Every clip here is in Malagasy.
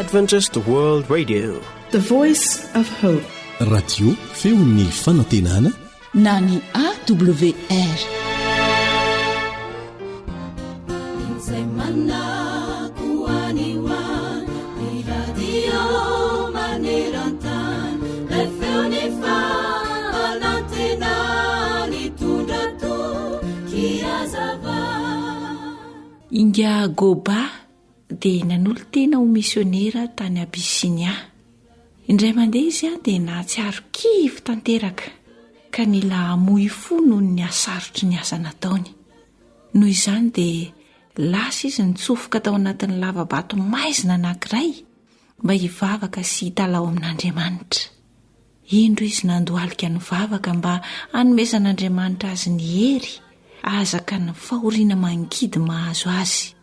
Adventist World Radio. The Voice of Hope. Radio feon'ny fanantenana na ny AWR. Izay manako any ho any, ny radio maneran-tany, ilay feon'ny fanantenana nitondra toky hazava. Ingahy Goba dia nanolo-tena ho misionera tany Abyssinia. Indray mandeha izy dia nahatsiaro kivy tanteraka ka nila hamoy fo noho ny hasarotry ny asa nataony. Noho izany dia lasa izy nitsofoka tao anatin'ny lava-bato maizina anankiray mba hivavaka sy hitalaho amin'Andriamanitra. Indro izy nandohalika nivavaka mba hanomezan'Andriamanitra azy ny hery hahazakany ny fahoriana mangidy mahazo azy.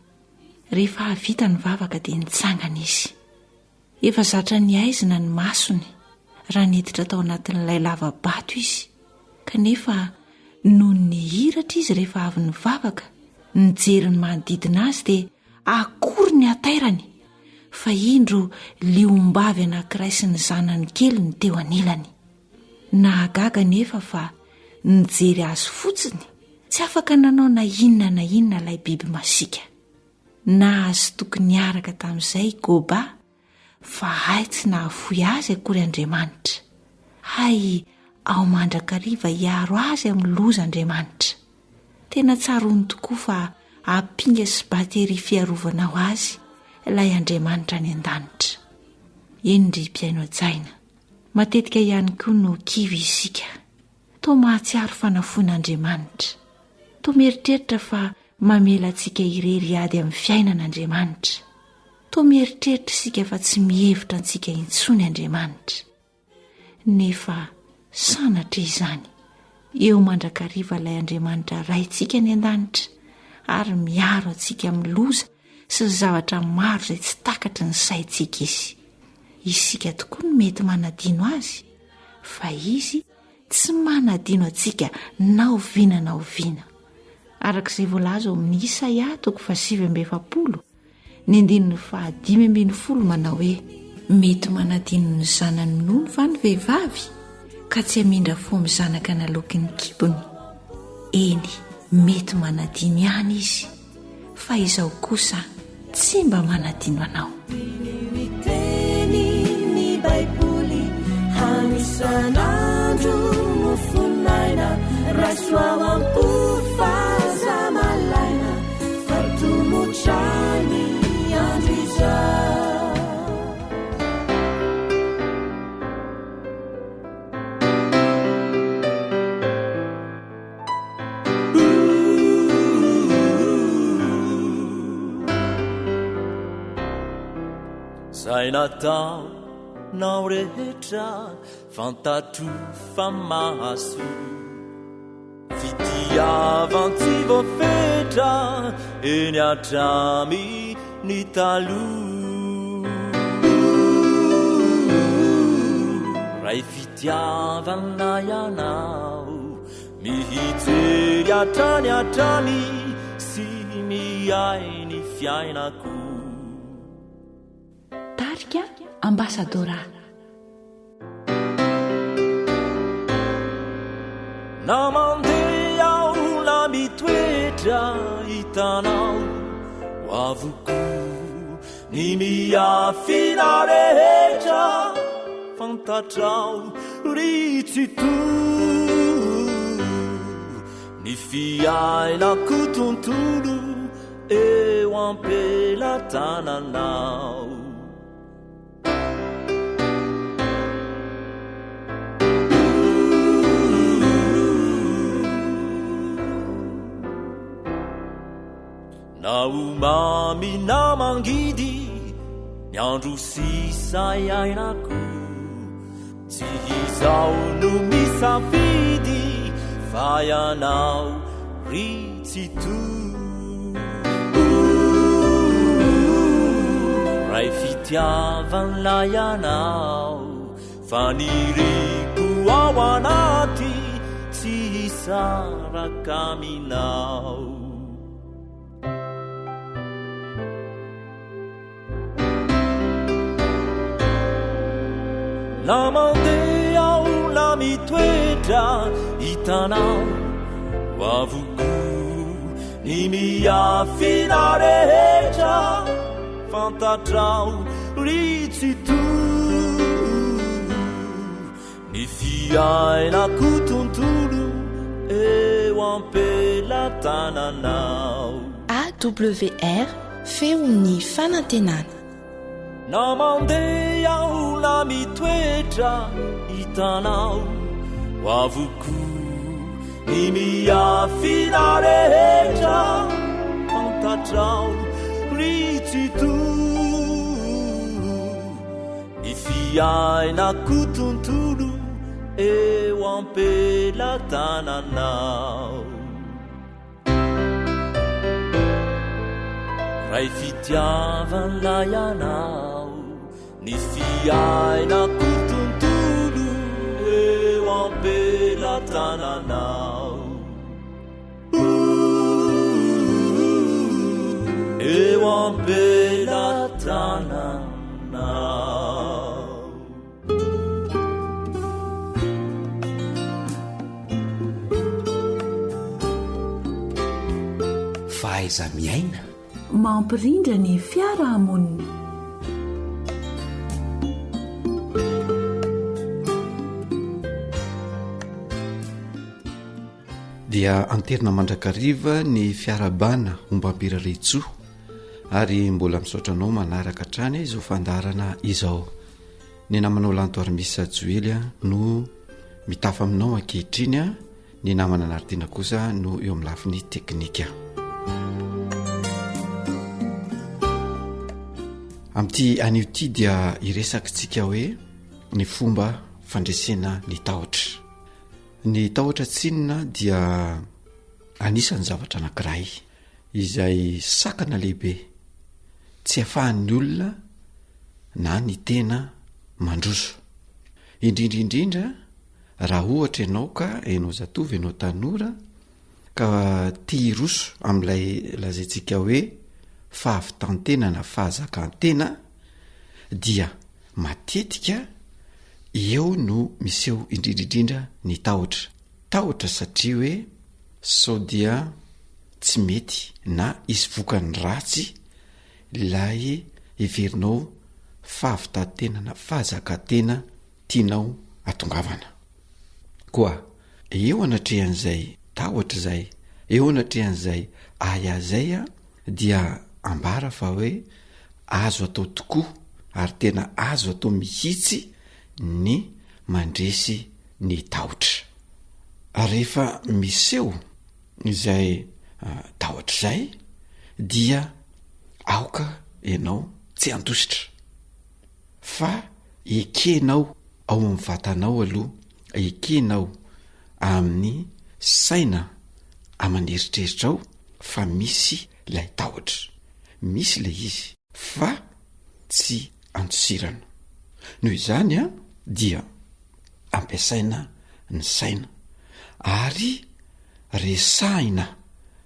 Rehefa vita ny vavaka dia nitsangana izy. Efa zatra nihaizina ny masony raha niditra tao anatin'ilay lava-bato izy, kanefa nony nihiratra izy rehefa avy nivavaka, nijery ny manodidina azy dia akory ny hatairany fa indro liombavy anankiray sy ny zanany kely ny teo anilany. Nahagaga anefa fa nijery azy fotsiny, tsy afaka nanao na inona na inona ilay biby masiaka. Nahazo toky niaraka tamin'izay i Goba fa hay tsy nahafoy azy akory Andriamanitra. Hay ao mandrakariva hiaro azy amin'ny loza Andriamanitra. Tena tsaroany tokoa fa ampinga sy bateria fiarovana ho azy ilay Andriamanitra any an-danitra. Eny ry mpihaino hajaina, matetika ihany koa no kivy isika. Toa mahatsiaro fanafoan'Andriamanitra. Toa mieritreritra fa mamela antsika irery hiady amin'ny fiainana Andriamanitra. Toa mieritreritra isika fa tsy mihevitra antsika intsony Andriamanitra. Nefa sanatria izany. Eo mandrakariva ilay Andriamanitra Raintsika any an-danitra ary miaro antsika amin'ny loza sy ny zavatra maro izay tsy takatry ny saintsika Izy. Isika tokoa no mety manadino Azy, fa Izy tsy manadino antsika na oviana na oviana. Araka izay voalaza ao amin'ny Isaia toko fahasivy amby 40, ny andininy fahadimy ambin'ny folo manao hoe, Mety manadino ny zanany minono va ny vehivavy ka tsy hamindra fo amin'ny zanaka naloaky ny kibony? Eny, mety manadino ihany izy, fa izaho kosa tsy mba manadino anao. Diniho ny tenin'ny Baiboly hano isan'andro mofon'aina, raiso ao am-po fa aza malaina fa tomotra ny andro izao. Zay nataonao rehetra fantatro fa mahasoa Fitiavan-tsy voafetra eny hatramy ny taloha Ray fitiavana ianao Mijery hatrany hatrany sy miahy ny fiainako. Tarika Ambassadora. Na mandeha aho na mitoetra hitanao ho avokoa ny miafina rehetra fantatrao ry Tsitoha ny fiainako tontolo eo am-pelatananao. Na ho mamy na mangidy ny andro sisa iainako, tsy izaho no misafidy fa ianao ry Tsitoha. Ray fitiavana ianao, faniriako ao anaty tsy hisaraka aminao. Na mandeha aho na mitoetra hitanao avokoa ny miafina rehetra fantatrao ry Tsitoha ny fiainako tontolo eo am-pelatananao. AWR, Feon'ny fanantenana. Na mandeha aho na mitoetra hitanao avokoa ny miafina rehetra fantatrao ry Tsitoha ny fiainako tontolo eo am-pelatananao. Ray fitiavana ianao ny fiainako tontolo eo am-pelatananao Eo am-pelatananao. Fahaiza-miaina. Mampirindra ny fiarahamonina. Dia anterina mandrakariva ny fiarahabana ombam-pirariantsoa ary mbola misaotra anao manaraka hatrany izao fandaharana izao. Ny namanao Lanto Armisa Joely no mitafa aminao ankehitriny, ny namana Naritina kosa no eo amin'ny lafiny teknika. Amin'ity anio ity dia hiresakitsika hoe ny fomba fandresena ny tahotra. Ny tahotra tsinona dia anisan'ny zavatra anankiray izay sakana lehibe tsy afahan'ny olona na ny tena mandroso. Indrindra indrindra raha ohatra ianao ka ianao zatovo, ianao tanora ka te hiroso amin'ilay lazaintsika hoe fahavitan-tena na fahazakan-tena dia matetika eo no miseho indrindra indrindra ny tahotra. Tahotra satria hoe sao dia tsy mety na hisy vokany ratsy ilay heverinao fahavitan-tena na fahazakan-tena tianao hatongavana. Koa eo anatrehan'izay tahotra izay, eo anatrehan'izay ahiahy izay dia ambara fa hoe azo atao tokoa ary tena azo atao mihitsy ny mandresy ny tahotra. Rehefa miseho izay tahotra izay dia aoka ianao tsy handositra fa ekenao ao amin'ny vatanao aloha, ekenao amin'ny saina aman'eritreritrao fa misy ilay tahotra, misy ilay izy fa tsy andosirana. Noho izany dia ampiasaina ny saina ary resahina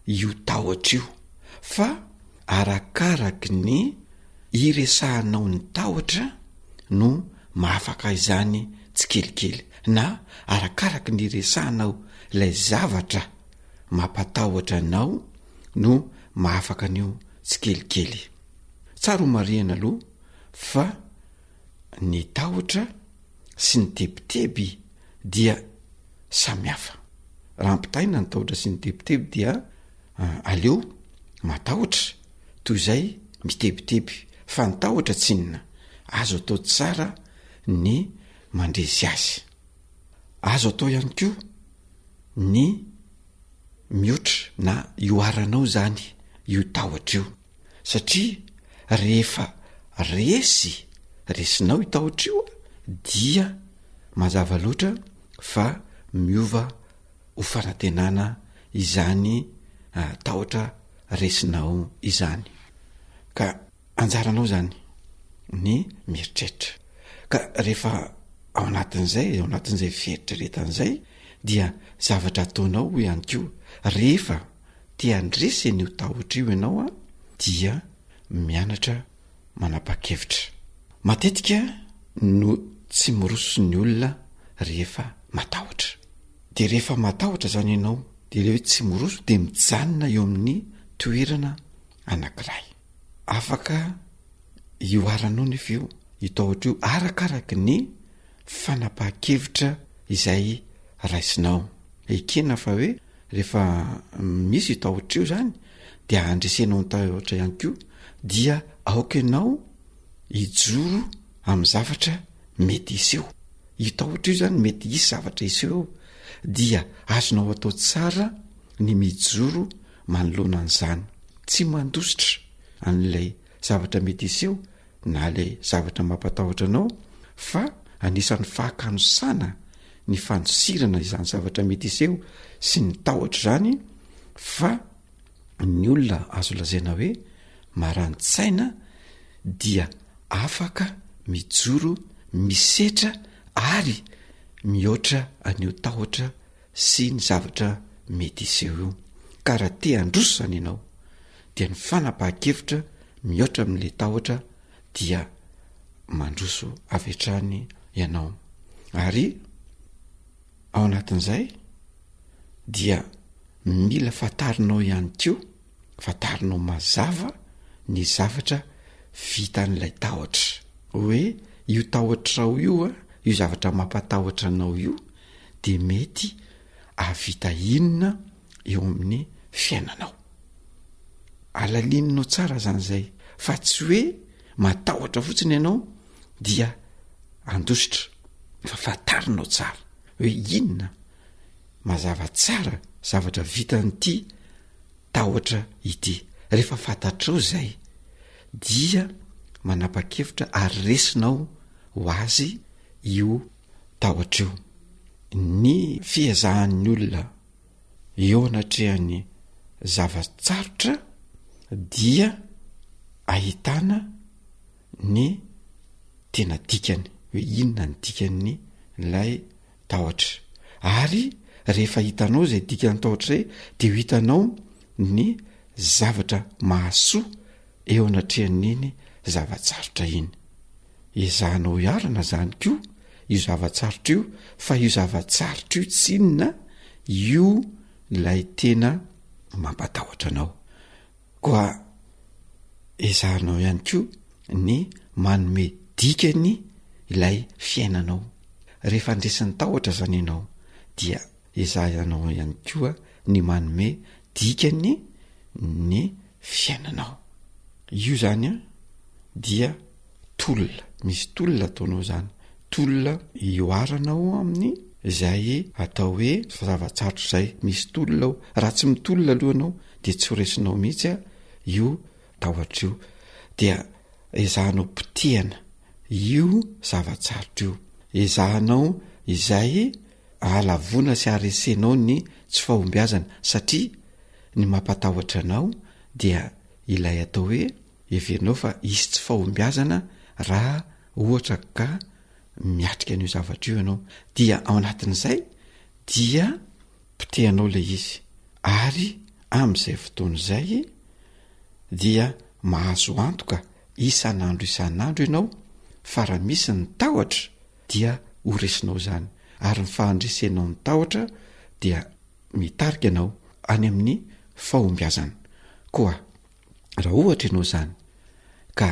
io tahotra io fa arakaraky ny iresahanao ny tahotra no mahafaka izany tsikelikely na arakaraky ny iresahanao ilay zavatra mampatahotra anao no mahafaka an'io tsikelikely. Tsara ho marihana aloha fa ny tahotra sy ny tebiteby dia samy hafa. Raha ampitaina ny tahotra sy ny tebiteby dia aleo matahotra toy izay mitebiteby fa ny tahotra tsinona azo atao tsara ny mandresy azy. Azo atao ihany koa ny mihoatra na ihoaranao izany io tahotra io satria rehefa resy, resinao io tahotra io dia mazava loatra fa miova ho fanantenana izany tahotra resinao izany ka anjaranao zany ny mieritreritra ka rehefa ao anatin'izay ao anatin'izay fieritreretana izay dia zavatra ataonao ihany koa rehefa te handresy an'io tahotra io ianao a dia mianatra manapa-kevitra matetika no. Tsy miroso ny olona rehefa matahotra. De rehefa matahotra zany ianao de le hoe tsy miroso de mijanona eo amin'ny toerana anankiray. Afaka ihoaranao nefa io io tahotra io arakaraky ny fanapahan-kevitra izay raisinao. Ekena fa hoe rehefa misy io tahotra io zany de andresenao ny tahotra ihany koa dia aoka ianao hijoro amin'ny zavatra mety hiseho. Io tahotra io zany mety hisy zavatra hiseho eo dia azonao atao tsara ny mijoro manoloana an'izany. Tsy mandositra an'ilay zavatra mety hiseho na ilay zavatra mampatahotra anao fa anisan'ny fahakanosana ny fandosirana izany zavatra mety hiseho sy ny tahotra izany fa ny olona azo lazaina hoe marani-tsaina dia afaka mijoro misetra ary mihoatra an'io tahotra sy ny zavatra mety hiseho io. Ka raha te handroso izany ianao dia ny fanapahan-kevitra mihoatra amin'ilay tahotra dia mandroso avy hatrany ianao. Ary ao anatin'izay dia mila fantarinao ihany koa, fantarinao mazava ny zavatra vitan'ilay tahotra. Hoe io tahotrao io a, io zavatra mampatahotra anao io de mety ahavita inona eo amin'ny fiainanao. Alalininao tsara zany zay fa tsy hoe matahotra fotsiny ianao dia andositra fa fantarinao tsara hoe inona mazava tsara zavatra vitan'ity tahotra ity. Rehefa fantatrao zay dia manapa-kevitra ary resinao ho azy io tahotra io. Ny fiezahan'ny olona eo anatrehan'ny zava-tsarotra dia ahitana ny tena dikany hoe inona ny dikan'ny lay tahotra. Ary rehefa hitanao izay dikan'ny tahotra izay de ho hitanao ny zavatra mahasoa eo anatrehan'iny zava-tsarotra iny. Ezahanao iharana zany koa io zava-tsarotra io fa io zava-tsarotra io tsinona io ilay tena mampatahotra anao. Koa ezahanao ihany koa ny manome dikany ilay fiainanao. Rehefa andresin'ny tahotra zany ianao dia ezahanao ihany koa ny manome dikany ny fiainanao. Io zany an dia tolona, misy tolona ataonao zany, tolona ihoaranao amin'ny zay atao hoe zava-tsarotra zay, misy tolona ao, raha tsy mitolona aloha ianao de tsy ho resinao mihitsy a io tahotra io, dia ezahanao potehana io zava-tsarotra io, ezahanao izay ahalavoana sy aharesenao ny tsy fahombiazana satria ny mampatahotra anao dia ilay atao hoe heverinao fa hisy tsy fahombiazana raha ohatra ka miatrika an'io zavatra io ianao dia ao anatin'izay dia potehanao ilay izy ary amin'izay fotoana izay dia mahazo antoka isan'andro isan'andro ianao fa raha misy ny tahotra dia ho resinao izany ary ny fahandresenao ny tahotra dia mitarika anao any amin'ny fahombiazana. Koa raha ohatra ianao izany ka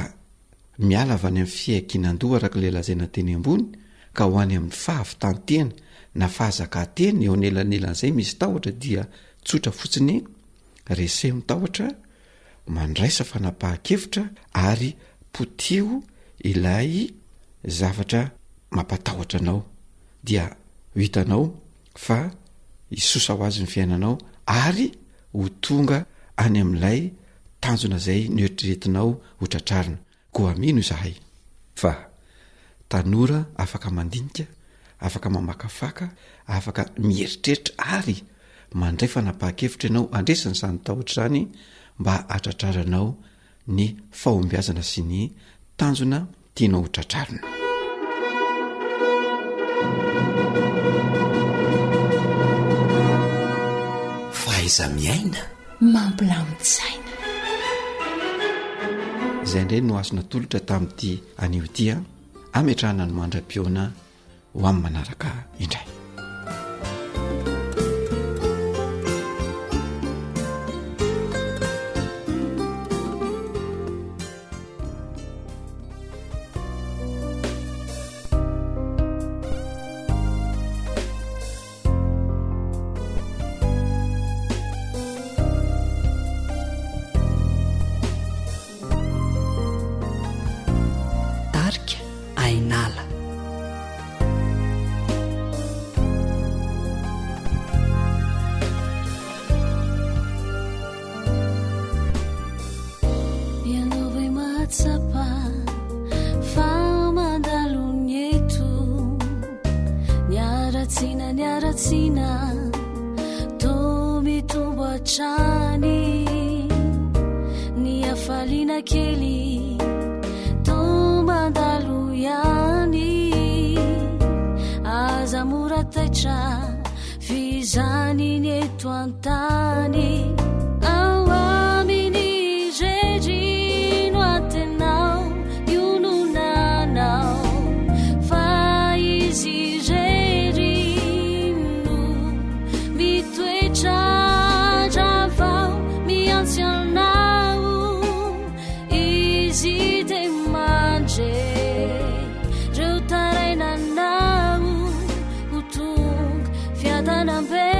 miala avy any amin'ny fiaikinan-doha araka ilay lazaina teny ambony ka ho any amin'ny fahavitan-tena na fahazakan-tena eo anelanelan'izay misy tahotra dia tsotra fotsiny reseo ny tahotra, mandraisa fanapahan-kevitra ary potiho ilay zavatra mampatahotra anao dia ho hitanao fa hisosa ho azy ny fiainanao ary ho tonga any amin'ilay tanjona izay noeritreretinao ho tratrarina. Koa mino izahay fa tanora afaka mandinika, afaka mamakafaka, afaka mieritreritra ary mandray fanapahan-kevitra ianao handresy an'izany tahotra izany mba hahatratraranao ny fahombiazana sy ny tanjona tianao ho tratrarina. Fahaiza-miaina. Mampilamin-tsaina. Izay indray no azo natolotra tamin'ity anio ity an. ametrahana ny mandra-pihaona ho amin'ny manaraka indray. Tarika Ainala. Ianao ve mahatsapa fa mandalo ny eto Ny haratsiana ny haratsiana toa mitombo hatrany Ny hafaliana kely toa mandalo ihany Aza mora taitra F'izany ny eto an-tany Ao aminy irery no antenao iononanao Fa izy irery no mitoetra Ravao miantso anao Izy dia mandre Reo tarainanao ho tonga fiadanam-be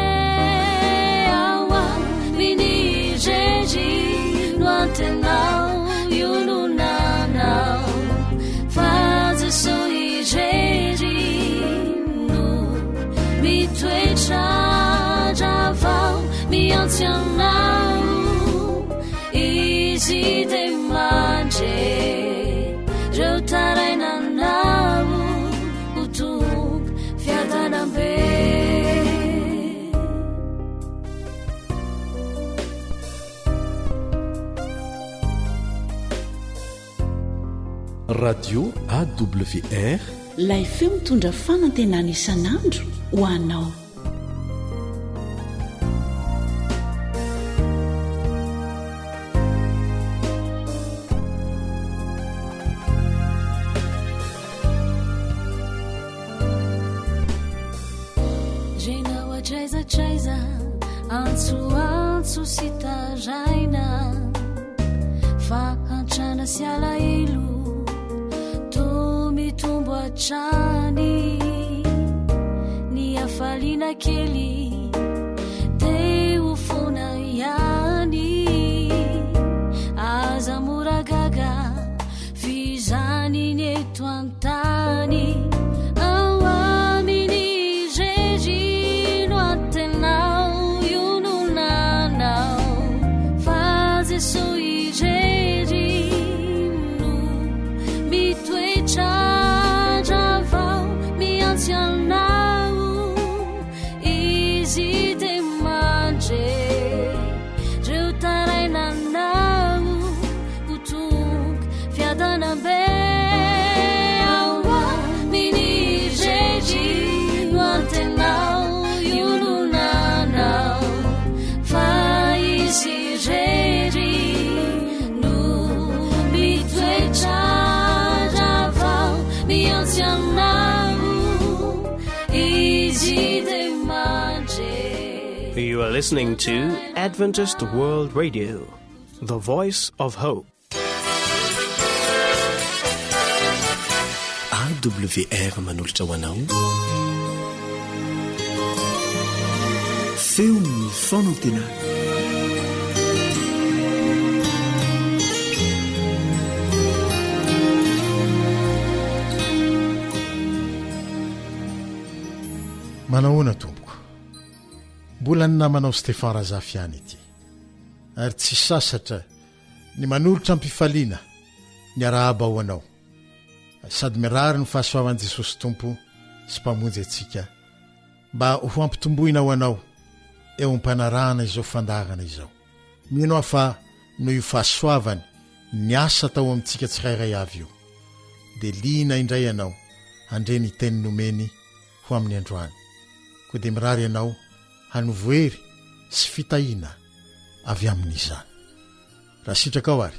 ao aminy irery no antenao iononanao fa Jeso irery no mitoetra ravao miantso anao izy dia mandre reo tarainanao ho tonga fiadanam-be. Radio AWR. Ilay feo mitondra fanantenana isan'andro ho anao. Renao hatraiza hatraiza antso antso sy taraina fahantrana sy alahelo toa mitombo hatrany ny hafaliana kely te ho foana ihany aza mora gaga F'izany ny eto an-tany Ao aminy irery no antenao iononanao Fa Jeso irery no mitoetra Ravao miantso anao Izy dia mandre Reo tarainanao ho tonga fiadanam-be ao aminy irery no antenao iononanao fa izy irery no mitoetra ravao miantso anao izy dia mandre You are listening to Adventist World Radio, the voice of hope. AWR manolotra ho anao Feon'ny fanantenana. Manahoana tompoko. Mbola ny namanao Stefan Razafy ihany ity. Ary tsy sasatra ny manolotra am-pifaliana ny arahaba ho anao. Sady mirary ny fahasoavan'i Jesosy Tompo sy Mpamonjy antsika mba ho ampitomboina ho anao eo am-panarahana izao fandaharana izao. Mino aho fa noho io fahasoavany niasa tao amintsika tsirairay avy io, dia liana indray ianao handre ny teny nomeny ho amin'ny androany. Koa dia mirary anao hanovo hery sy fitahiana avy amin'izany. Raha sitrakao ary,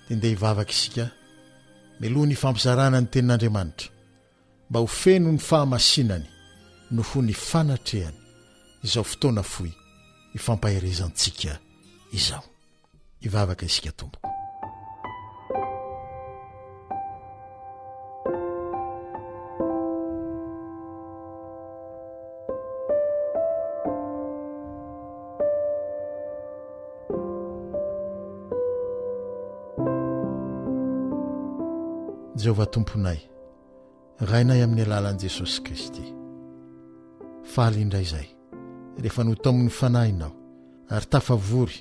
dia ndeha hivavaka isika. Mialoha ny hifampizarana ny Tenin'Andriamanitra, mba ho feno ny fahamasinany no ho ny fanatrehany izao fotoana fohy ifampaherezantsika izao. Hivavaka isika tompoko. Jehovah Tomponay, Rainay amin'ny alalan'i Jesosy Kristy. Faly indray izay rehefa notaomin'ny Fanahinao ary tafavory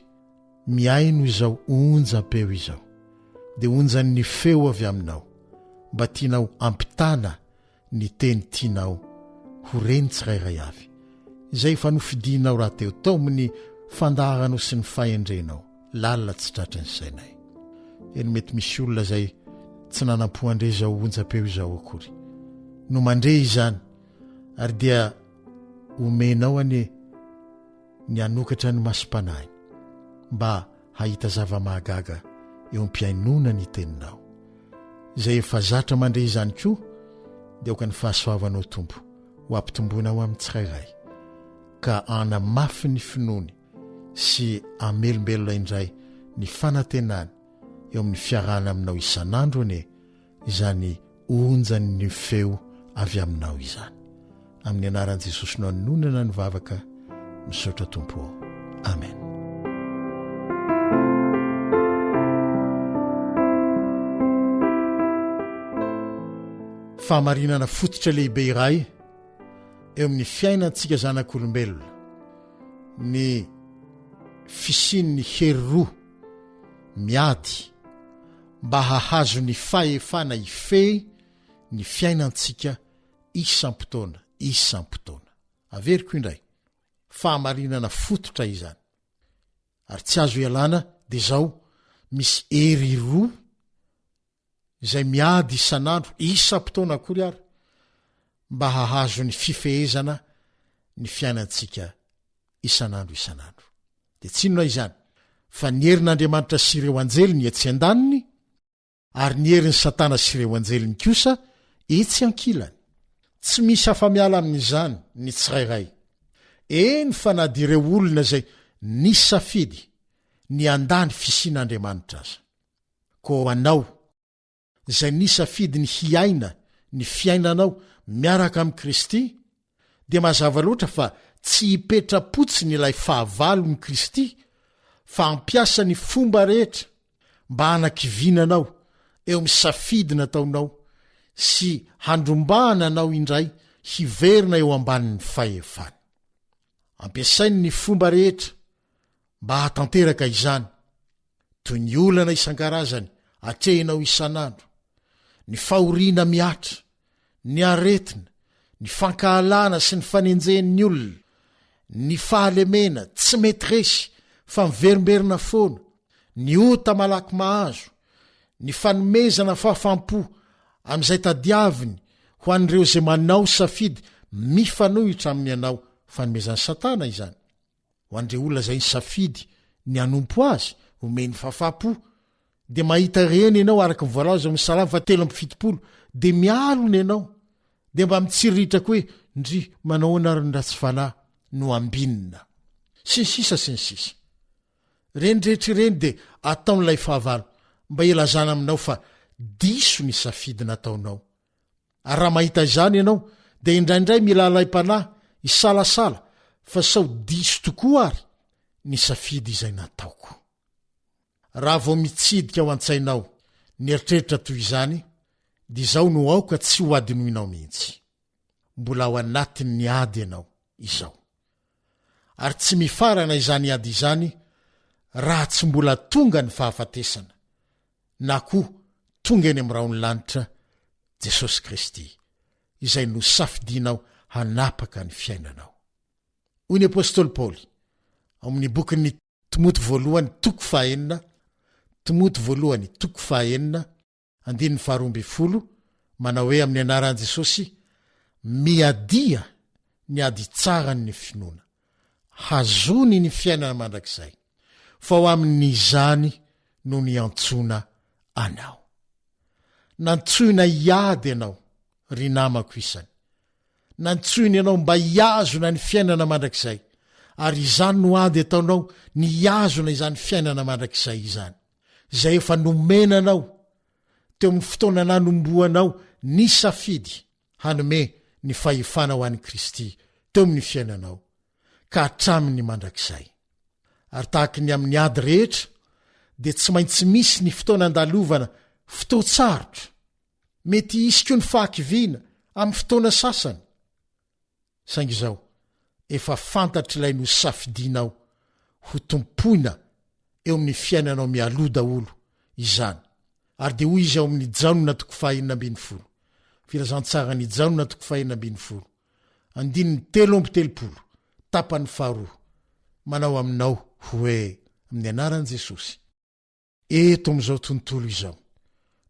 mihaino izao onjam-peo izao, dia onjan'ny feo avy aminao mba tianao hampitana ny teny tianao ho reny tsirairay avy, izay efa nofidinao rahateo tao amin'ny fandaharanao sy ny fahendrenao lalina tsy tratry ny sainay. Eny mety misy olona izay tsy nanam-po handre izao onjam-peo izao akory no mandre izany ary dia omenao anie ny hanokatra ny masom-panahiny mba hahita zava-mahagaga eo am-pihainoana ny teninao. Izay efa zatra mandre izany koa dia aoka ny fahasoavanao Tompo ho ampitomboina ho amin'ny tsirairay ka hanamafy ny finoany sy hamelombelona indray ny fanantenany eo amin'ny fiarahana aminao isan'andro anie izany onjan'ny feo avy aminao izany. Amin'ny anaran'i Jesosy no anononana ny vavaka, misaotra Tompo ô. Amen. Fahamarinana fototra lehibe iray eo amin'ny fiainantsika zanak'olombelona ny fisian'ny hery roa miady mba hahazo ny fahefana hifehy ny fiainantsika isam-potoana isam-potoana. Averiko indray, fahamarinana fototra izany. Ary tsy azo ialana dia izao, misy hery roa izay miady isan'andro, isam-potoana akory ary, mba hahazo ny fifehezana ny fiainantsika isan'andro isan'andro. Dia tsy inona izany fa ny herin'Andriamanitra sy ireo anjeliny etsy andaniny ary ny herin'i Satana sy ireo anjeliny kosa etsy ankilany. Tsy misy afa-miala amin'izany ny tsirairay, eny fa na dia ireo olona izay nisafidy ny handà ny fisian'Andriamanitra aza. Koa ho anao, izay nisafidy ny hiaina ny fiainanao miaraka amin'i Kristy, dia mazava loatra fa tsy hipetra-potsiny ilay fahavalon'i Kristy fa hampiasa ny fomba rehetra mba hanakiviana anao eo amin'ny safidy nataonao sy handrombahana anao indray hiverina eo ambanin'ny fahefany. Ampiasainy ny fomba rehetra mba hahatanteraka izany, toy ny olana isan-karazany atrehinao isan'andro, ny fahoriana mihatra, ny aretina, ny fankahalana sy ny fanenjehan'ny olona, ny fahalemena tsy mety resy fa miverimberina foana, ny ota malaky mahazo, ny fanomezana fahafaham-po amin'izay tadiaviny ho an'ireo izay manao safidy mifanohitra amin'ny anao, fanomezan'i Satana izany. Ho an'ireo olona izay nisafidy ny hanompo azy, omeny fahafaham-po, dia mahita ireny ianao araka ny voalaza ao amin'ny Salamo fahatelo 73, dia mialona ianao, dia mba mitsiriritra koa hoe, ndry, manao ahoana ary ny ratsy fanahy no ambinina. Sy ny sisa sy ny sisa. Ireny rehetra ireny dia ataon'ilay fahavalo mba hilazana aminao fa diso ny safidy nataonao. Ary raha mahita izany ianao, dia indraindray mila alaim-panahy hisalasala fa sao diso tokoa ary ny safidy izay nataoko. Raha vao mitsidika ao an-tsainao ny eritreritra toy izany, dia izao no aoka tsy hohadinoinao mihitsy, mbola ao anatin'ny ady ianao izao. Ary tsy mifarana izany ady izany raha tsy mbola tonga ny fahafatesana, na koa tonga eny amin'ny rahon'ny lanitra Jesosy Kristy, izay nosafidianao hanapaka ny fiainanao. Hoy ny apostoly Paoly ao amin'ny bokin'ny Timoty voalohany toko fahaenina, Timoty voalohany toko fahaenina, andininy faharoa ambin'ny folo, manao hoe amin'ny anaran'i Jesosy, miadia ny ady tsaran'ny finoana. Hazony ny fiainana mandrakizay, fa ho amin'izany no niantsoana anao. Nantsoina hiady ianao, ry namako isany. Nantsoina ianao mba hihazona ny fiainana mandrakizay, ary izany no ady ataonao ny hihazona izany fiainana mandrakizay izany, izay efa nomena anao teo amin'ny fotoana nanombohanao nisafidy hanome ny fahefana ho an'i Kristy teo amin'ny fiainanao ka hatramin'ny mandrakizay. Ary tahaky ny amin'ny ady rehetra dia tsy maintsy misy ny fotoana andalovana fotoan-tsarotra. Mety hisy koa ny fahakiviana amin'ny fotoana sasany. Saingy izao, efa fantatr'ilay nosafidianao ho tompoina eo amin'ny fiainanao mialoha daholo izany. Ary dia hoy izy ao amin'ny Jaona toko fahenina ambinifolo, Filazantsaran'i Jaona toko fahenina ambinifolo, andininy 33, tapany faharoa, manao aminao hoe, amin'ny anaran'i Jesosy, Eto amin'izao tontolo izao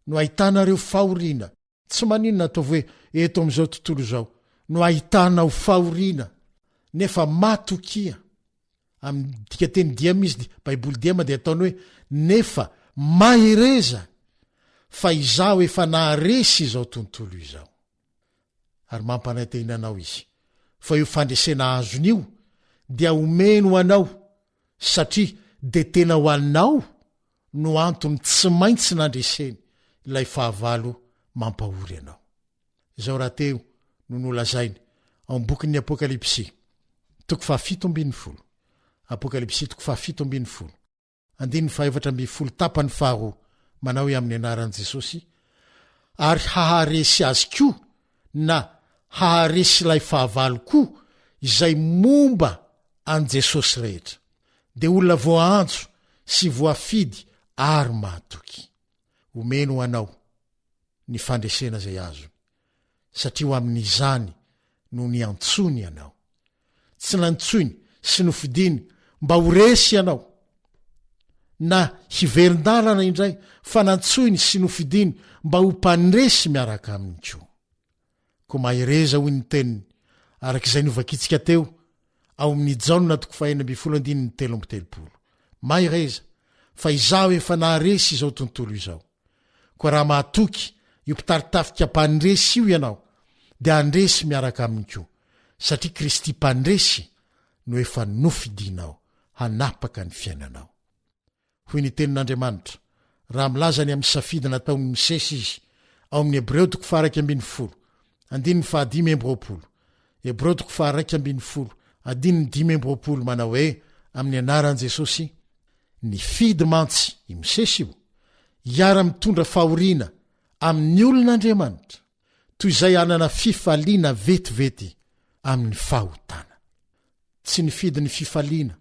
no ahitanareo fahoriana, tsy maninona ataovy hoe eto amin'izao tontolo izao no ahitanao fahoriana, nefa matokia, amin'ny dikanteny diem izy, baiboly diem dia ataony hoe nefa mahereza fa izaho efa naharesy izao tontolo izao. Ary mampanantena anao izy fa io fandresena azony io dia omeny ho anao satria dia tena ho anao no antony tsy maintsy nandreseny ilay fahavalo mampahory anao. Izao rahateo no nolazainy ao amin'ny bokin'ny Apokalypsy, toko fahafito ambinifolo, Apokalypsy toko fahafito ambinifolo, Andininy fahaefatra ambinifolo tapany faharoa manao hoe amin'ny anaran'i Jesosy ary haharesy azy koa na haharesy ilay fahavalo koa izay momba an'i Jesosy rehetra dia olona voaantso sy voafidy ary mahatoky. Omeny ho anao ny fandresena izay azony satria ho amin'izany no niantsoany anao. Tsy nantsoiny sy nofidiny mba ho resy ianao, na hiverin-dalana indray, fa nantsoiny sy nofidiny mba ho mpandresy miaraka aminy koa. Koa mahereza, hoy ny teniny, araka izay novakintsika teo ao amin'ny Jaona toko fahenina ambinifolo andininy 33. Mahereza, fa izaho efa naharesy izao tontolo izao. Koa raha mahatoky io mpitari-tafika mpandresy io ianao, dia handresy miaraka aminy koa, satria Kristy mpandresy no efa nofidinao hanapaka ny fiainanao. Hoy ny Tenin'Andriamanitra, raha milaza ny amin'ny safidy nataon'i Mosesy izy, ao amin'ny Hebreo toko faha-11, andininy faha-25, Hebreo toko faha-11, andininy 25, manao hoe, Amin'ny anaran'i Jesosy, Nifidy mantsy i Mosesy io hiara-mitondra fahoriana amin'ny olon'Andriamanitra, toy izay hanana fifaliana vetivety amin'ny fahotana. Tsy nifidy ny fifaliana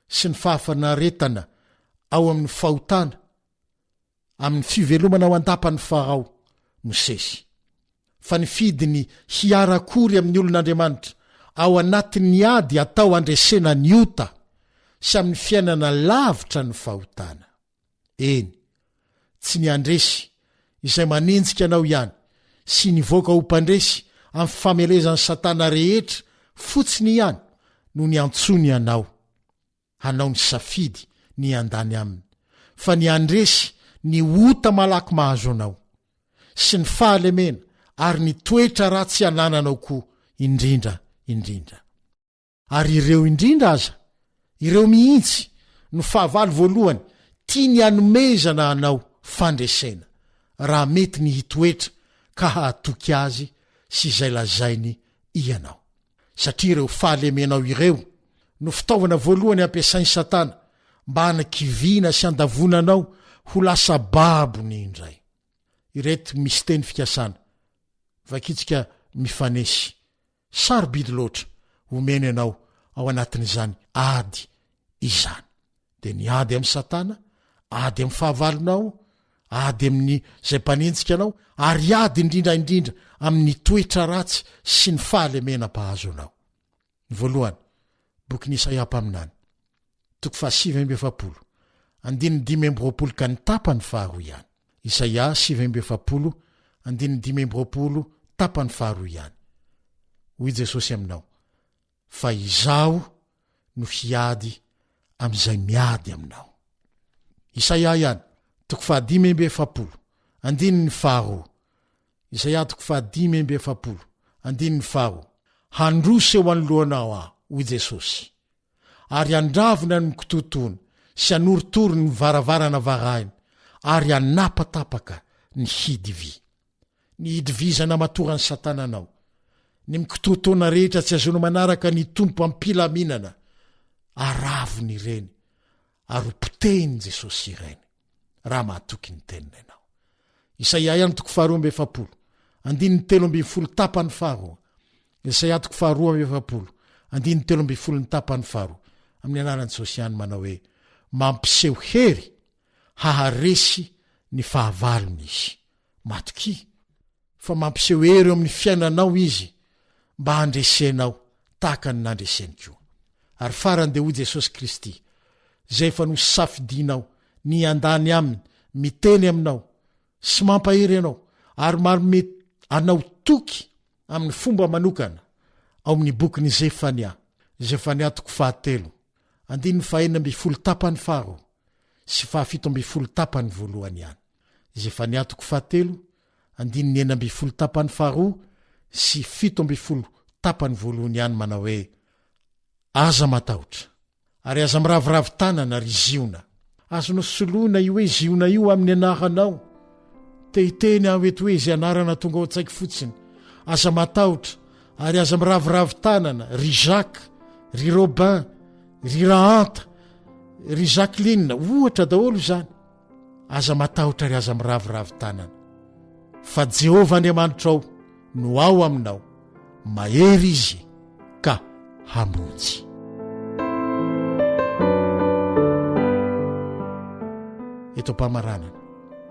sy ny fahafinaretana ao amin'ny fahotana amin'ny fivelomana ao an-dapan'i Farao Mosesy, fa nifidy ny hiara-kory amin'ny olon'Andriamanitra ao anatin'ny ady atao handresena ny ota sy amin'ny fiainana lavitra ny fahotana. Eny, tsy ny handresy izay manenjika anao ihany sy nivoaka ho mpandresy amin'ny famelezan'i Satana rehetra fotsiny ihany no niantsoany anao hanao ny safidy ny hiandany aminy, fa ny handresy ny ota malaky mahazo anao, sy ny fahalemena ary ny toetra ratsy anananao koa indrindra indrindra. Ary ireo indrindra aza, ireo mihitsy no fahavalo voalohany tiany hanomezana anao fandresena, raha mety ny hitoetra ka hahatoky azy sy izay lazainy ianao. Satria ireo fahalemenao ireo no fitaovana voalohany ampiasain'i Satana mba hanakiviana sy handavoana anao ho lasa babony indray. Ireto misy teny fikasana vakintsika mifanesy, sarobidy loatra, omena ianao ao anatin'izany ady izany. Dia ny ady amin'i Satana, ady amin'ny fahavalonao, ady amin'ny izay mpanenjika anao, ary ady indrindra indrindra amin'ny toetra ratsy sy ny fahalemena mpahazo anao. Ny voalohany, bokin'i Isaia mpaminany, toko faha-49, andininy 25 ka ny tapany faharoa ihany. Isaia 49, andininy 25, tapany faharoa ihany. Hoy Jesosy aminao, Fa Izaho no hiady amin'izay miady aminao. Isaia ihany, toko faha-45, andininy faharoa. Isaia toko faha-45, andininy faharoa, Handroso eo anoloanao Aho, hoy Jesosy, ary handravona ny mikototoana sy hanorotoro ny varavarana varahina ary hanapatapaka ny hidy vy. Ny hidy vy izay namatoran'i Satana anao. Ny mikototoana rehetra tsy azonao manaraka ny Tompo am-pilaminana, aravony ireny ary ho potehin'i Jesosy ireny, raha mahatoky ny teniny ianao. Isaia ihany toko faharoa amby efapolo, andininy 13 tapany faharoa. Isaia toko faharoa amby efapolo, andininy 13 ny tapany faharoa. Amin'ny anaran'i Jesosy ihany manao hoe, mampiseho hery haharesy ny fahavalony izy. Matokia fa mampiseho hery eo amin'ny fiainanao izy mba handresenao tahaka ny nandreseny koa. Ary farany dia hoy Jesosy Kristy, izay efa nosafidianao ny hiandany aminy, miteny aminao sy mampahery anao ary manome anao toky amin'ny fomba manokana ao amin'ny bokin'i Zefania, Zefania toko fahatelo, andininy fahenina ambin'ny folo tapany faharoa sy fahafito ambin'ny folo tapany voalohany ihany. Zefania toko fahatelo, andininy 16 tapany faharoa sy 17 tapany voalohany ihany manao hoe, Aza matahotra, ary aza miraviravy tanana, ry Ziona. Azonao soloina io hoe Ziona io amin'ny anaranao. Te hiteny aho eto hoe izay anarana tonga ao an-tsaiko fotsiny. Aza matahotra, ary aza miraviravy tanana, ry Jacques, ry Robin, ry Rahanta, ry Jacqueline, ohatra daholo izany. Aza matahotra ary aza miraviravy tanana, fa Jehovah Andriamanitrao no ao aminao, mahery Izy ka hamonjy. Eto am-pamaranana,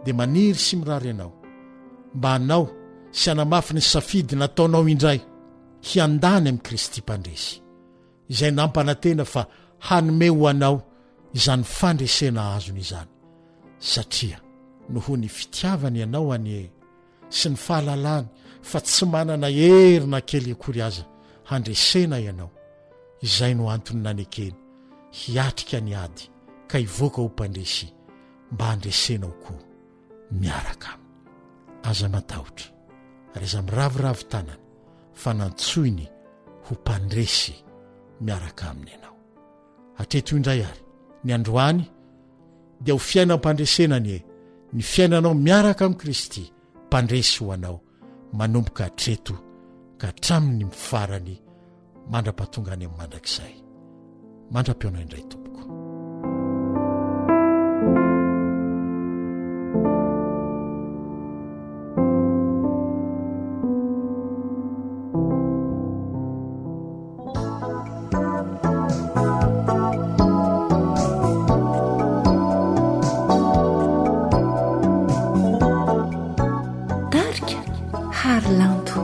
dia maniry sy mirary anao mba hanao sy hanamafy ny safidy nataonao indray hiandany amin'i Kristy Mpandresy. izay nampanantena fa hanome ho anao izany fandresena azony izany, satria noho ny fitiavany anao anie sy ny fahalalany fa tsy manana hery na kely akory aza handresena ianao, izay no antony nanekeny hiatrika ny ady ka hivoaka ho mpandresy mba handresenao koa miaraka aminy. Aza matahotra ary aza miraviravy tanana fa nantsoiny ho mpandresy miaraka aminy ianao. Hatreto indray ary, ny androany dia ho fiainam-pandresena anie ny fiainanao miaraka amin'i Kristy mpandresy ho anao manomboka hatreto ka hatramin'ny farany mandra-pahatonga any amin'ny mandrakizay. Mandra-pihaona indray tompoko. Tarika Harilanto.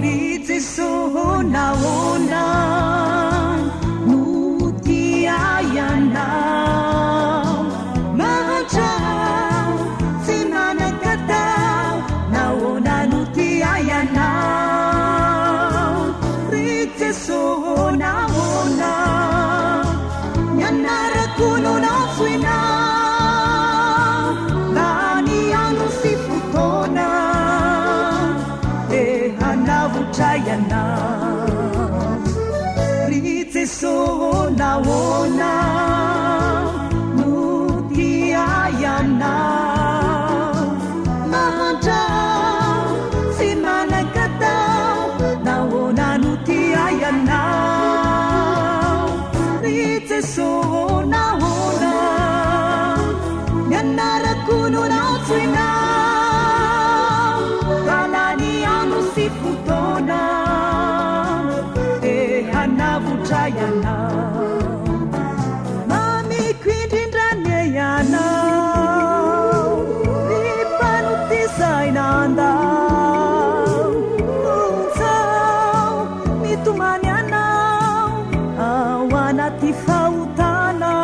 Ry Jesoa nahoana no tia ianao? Mahantra tsy manan-katao, nahoana no tia ianao? Ry Jesoa nahoana ny anarako no nantsoinao? Lany andro sy fotoana te hanavotra ianao. Ry Jeso nahoana no tia ianao? Mahantra tsy manan-katao, nahoana no tia ianao? Ry Jeso nahoana ny anarako no nantsoinao? Ka lany andro sy fotoana te hanavotra ianao. Mamiko indrindra anie ianao, ry mpanota izay nandao. Onjao mitomany anao ao anaty fahotana.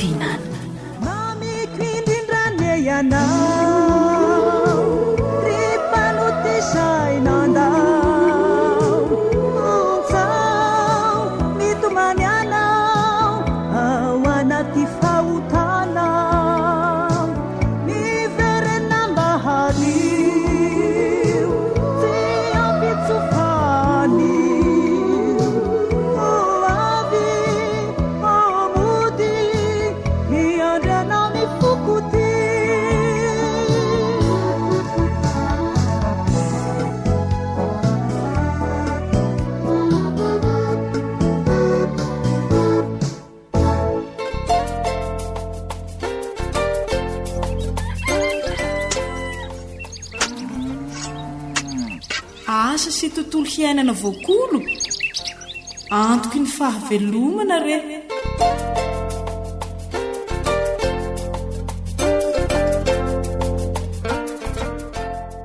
fanantenana. Mamiko indrindra anie ianao ry mpanota izay nandao. Onjao mitomany anao ao anaty fahotana. Miverena mba hadio tsy ampitso fa anio. Ho avy Mody miandry anao ny foko tia. Asa sy tontolo hiainana voakolo? Antoky ny fahavelomana re!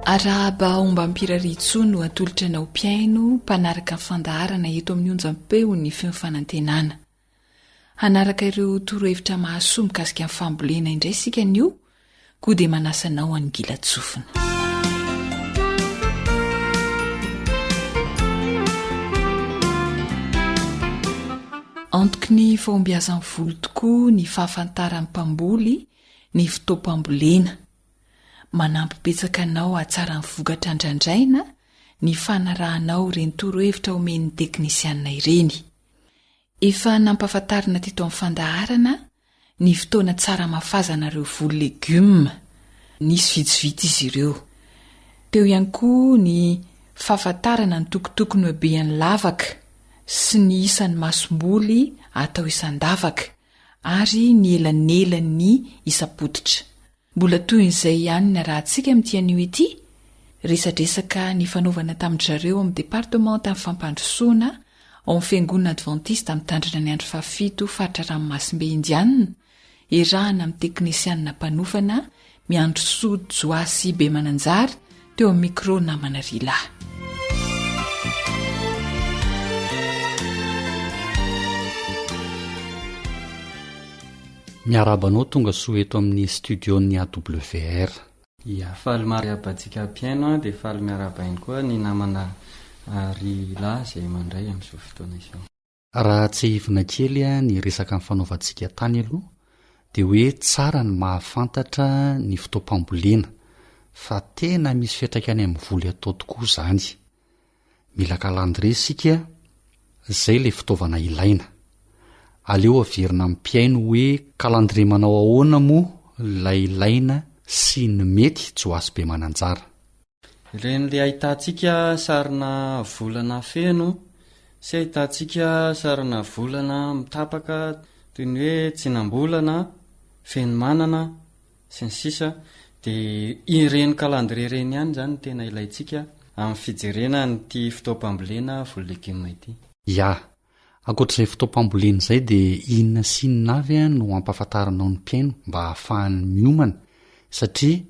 Arahaba ombam-pirariantsoa no atolotra anao mpihaino mpanaraka ny fandaharana eto amin'ny onjam-peon'ny Feo Fanantenana. Hanaraka ireo torohevitra mahasoa mikasika ny fambolena indray isika anio, koa dia manasa anao hangilan-tsofina. Antoky ny fahombiazan'ny voly tokoa ny fahafantaran'ny mpamboly ny fotoam-pambolena. Manampy betsaka anao hahatsara ny vokatra andrandraina ny fanarahanao ireny torohevitra omen'ny teknisianina ireny. Efa nampahafantarina teto amin'ny fandaharana ny fotoana tsara hamafazana ireo voly legioma. Nisy vitsivitsy izy ireo. Teo ihany koa ny fahafantarana ny tokotokony habean'ny lavaka sy ny isan'ny masomboly atao isan-davaka ary ny elanelan'ny isam-pototra. Mbola tohin'izay ihany ny arahantsika amin'ity anio ity, resadresaka nifanaovana tamin-dry zareo ao amin'ny departemantan'ny fampandrosoana ao amin'ny Fiangonana Advantista Mitandrina ny Andro Fahafito faritra Ranomasimbe Indianina, iarahana amin'ny teknisianina mpanofana Miandrisoa Joasy Bemananjary teo amin'ny micro namana Rila. Miarahaba anao tonga soa eto amin'ny studio-n'ny AWR. Ya, faly miarahaba antsika mpihaino an, dia faly miarahaba ihany koa ny namana Rila izay mandray amin'izao fotoana izao. Raha tsiahivina kely ny resaka nifanaovantsika tany aloha dia hoe tsara ny mahafantatra ny fotoam-pambolena fa tena misy fiantraikany amin'ny voly atao tokoa izany. Mila calendrier isika, izay ilay fitaovana ilaina. Aleo averina amin'ny mpihaino hoe calendrier manao ahoana moa ilay ilaina sy ny mety Joasy Bemananjara. Ireny le ahitantsika sarina volana feno sy ahitantsika sarina volana mitapaka toy ny hoe tsinam-bolana, fenomanana, sy ny sisa Dia ireny calendrier ireny ihany izany no tena ilaintsika amin'ny fijerena an'ity fotoam-pambolena voly legioma ity. Ya. Ankoatr'izay fotoam-pambolena izay dia inona sy inona avy no ampahafantarinao ny mpihaino mba hahafahany miomana satria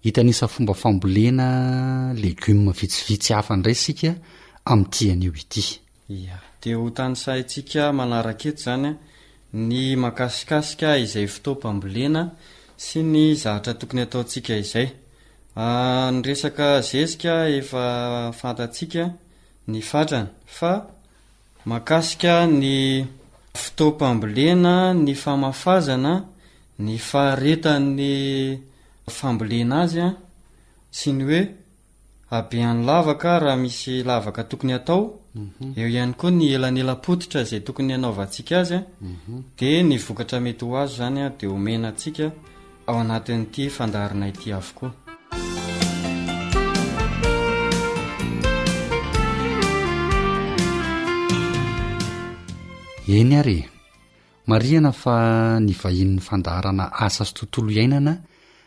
hitanisa fomba fambolena legioma vitsivitsy hafa indray isika amin'ity anio ity. Ia. Dia ho tanisaintsika manaraka eto izany ny makasikasika izay fotoam-pambolena sy ny zahatra tokony hataontsika izay. Ny resaka zezika efa fantatsika ny fatrany fa makasika ny fotoam-pambolena, ny famafazana, ny faharetan'ny fambolena azy sy ny hoe Habean'ny lavaka raha misy lavaka tokony hatao, eo ihany koa ny elanelam-pototra izay tokony hanaovantsika azy, dia ny vokatra mety ho azo izany dia omena antsika ao anatin'ity fandaharana ity avokoa. Eny ary e! Marihana fa ny vahinin'ny fandaharana Asa sy Tontolo Iainana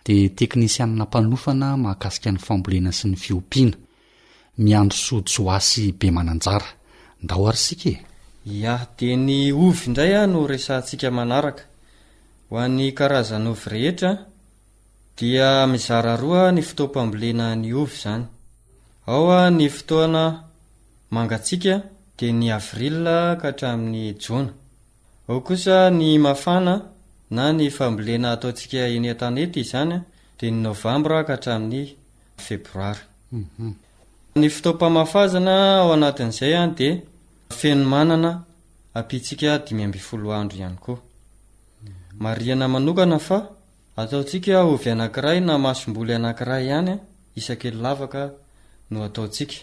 dia teknisianina mpanofana mahakasika ny fambolena sy ny fiompiana, Miandrisoa Joasy Bemananjara. Ndao ary isika e! Ya, dia ny ovy indray no resahantsika manaraka. Ho an'ny karazan'ovy rehetra dia mizara roa ny fotoam-pambolena ny ovy izany. Ao ny fotoana mangatsiaka dia ny avril ka hatramin'ny jona. Ao kosa ny mafana. na ny fambolena ataontsika eny an-tanety izany dia ny novambra ka hatramin'ny febroary. Ny fotoam-pamafazana ao anatin'izay dia fenomanana ampiantsika 15 andro ihany koa. Marihana manokana fa ataontsika ovy anankiray na masomboly anankiray ihany isaky ny lavaka no ataontsika.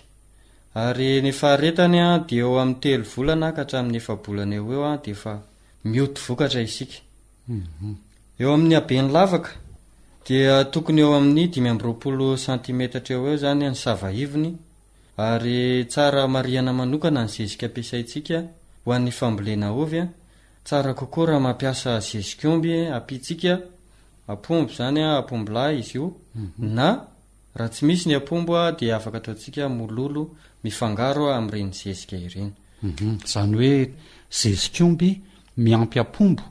Ary ny faharetany dia eo amin'ny telo volana ka hatramin'ny efa-bolana eo ho eo dia efa mioty vokatra isika. Eo amin'ny haben'ny lavaka dia tokony eo amin'ny 25 santimetatra eo ho eo izany ny sava ivony ary tsara marihana manokana ny zezika ampiasaintsika ho an'ny fambolena ovy. Tsara kokoa raha mampiasa zezik'omby ampiantsika apombo izany, apombolahy izy io, na raha tsy misy ny apombo dia afaka ataontsika mololo mifangaro amin'ireny zezika ireny. Izany hoe zezik'omby miampy apombo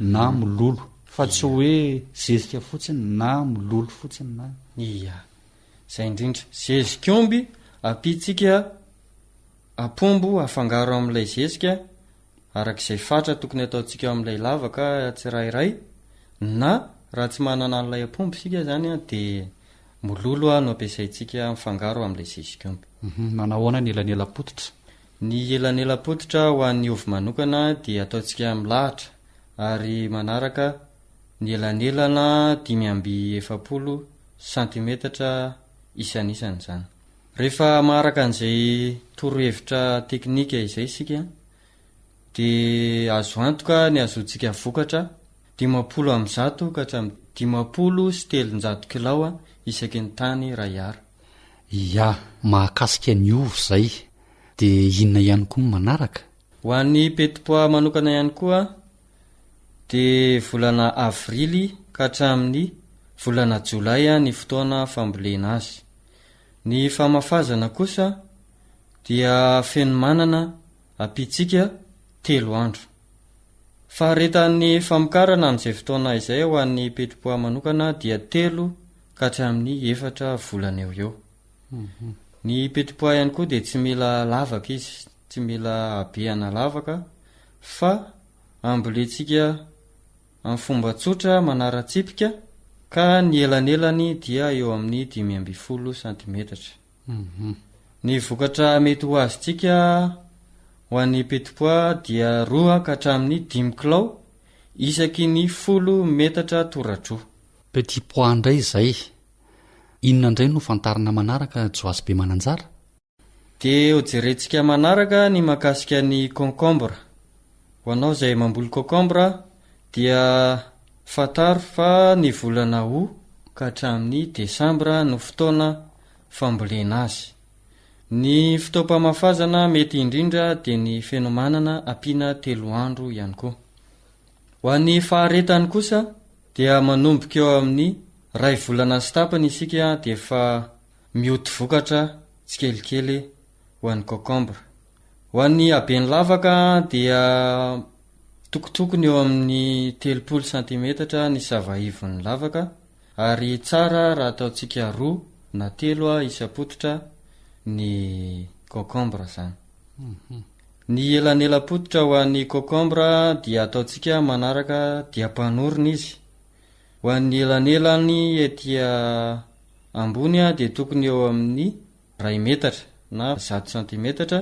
na mololo fa tsy hoe zezika fotsiny na mololo fotsiny na. Ia. Izay indrindra. Zezik'omby ampiantsika apombo afangaro amin'ilay zezika araka izay fatra tokony ataontsika ao amin'ilay lavaka tsirairay na raha tsy manana an'ilay apombo isika izany dia mololo no ampiasaintsika mifangaro amin'ilay zezik'omby. Manao ahoana ny elanelam-pototra? Ny elanelam-pototra ho an'ny ovy manokana dia ataontsika milahatra ary manaraka ny elanelana 45 santimetatra isanisany izany. Rehefa maharaka an'izay torohevitra teknika izay isika dia azo antoka ny hahazoantsika vokatra 150 ka hatramin'ny 350 kilao isaky ny tany iray ara. Ia, mahakasika ny ovy izay, dia inona ihany koa ny manaraka? Ho an'ny petit pois manokana ihany koa dia volana avrily ka hatramin'ny volana jolay ny fotoana fambolena azy. Ny famafazana kosa dia fenomanana ampiantsika telo andro. Faharetan'ny famokarana amin'izay fotoana izay ho an'ny petit pois manokana dia telo ka hatramin'ny efatra volana eo ho eo. Ny petit pois ihany koa dia tsy mila lavaka izy, tsy mila habehana lavaka fa ambolentsika amin'ny fomba tsotra manara-tsipika ka ny elanelany dia eo amin'ny 15 santimetatra. Ny vokatra mety ho azontsika ho an'ny petit pois dia roa ka hatramin'ny dimy kilao isaky ny folo metatra toradroa. Petit pois indray izay. Inona indray no fantarina manaraka Joasy Bemananjara? Dia hojerentsika manaraka ny mahakasika ny concombre. Ho anao izay mamboly concombre dia fantaro fa ny volana août ka hatramin'ny desambra no fotoana fambolena azy. Ny fotoam-pamafazana mety indrindra dia ny fenomanana ampiana telo andro ihany koa. Ho an'ny faharetany kosa dia manomboka eo amin'ny ray volana sy tapany isika dia efa mioty vokatra tsikelikely ho an'ny concombre. Ho an'ny haben'ny lavaka dia tokotokony eo amin'ny 30 santimetatra ny savaivon'ny lavaka ary tsara raha ataontsika roa na telo isam-pototra ny concombre izany. Ny elanelam-pototra ho an'ny concombre dia ataontsika manaraka diam-panorona izy. Ho an'ny elanelany ety ambony dia tokony eo amin'ny iray metatra na zato santimetatra,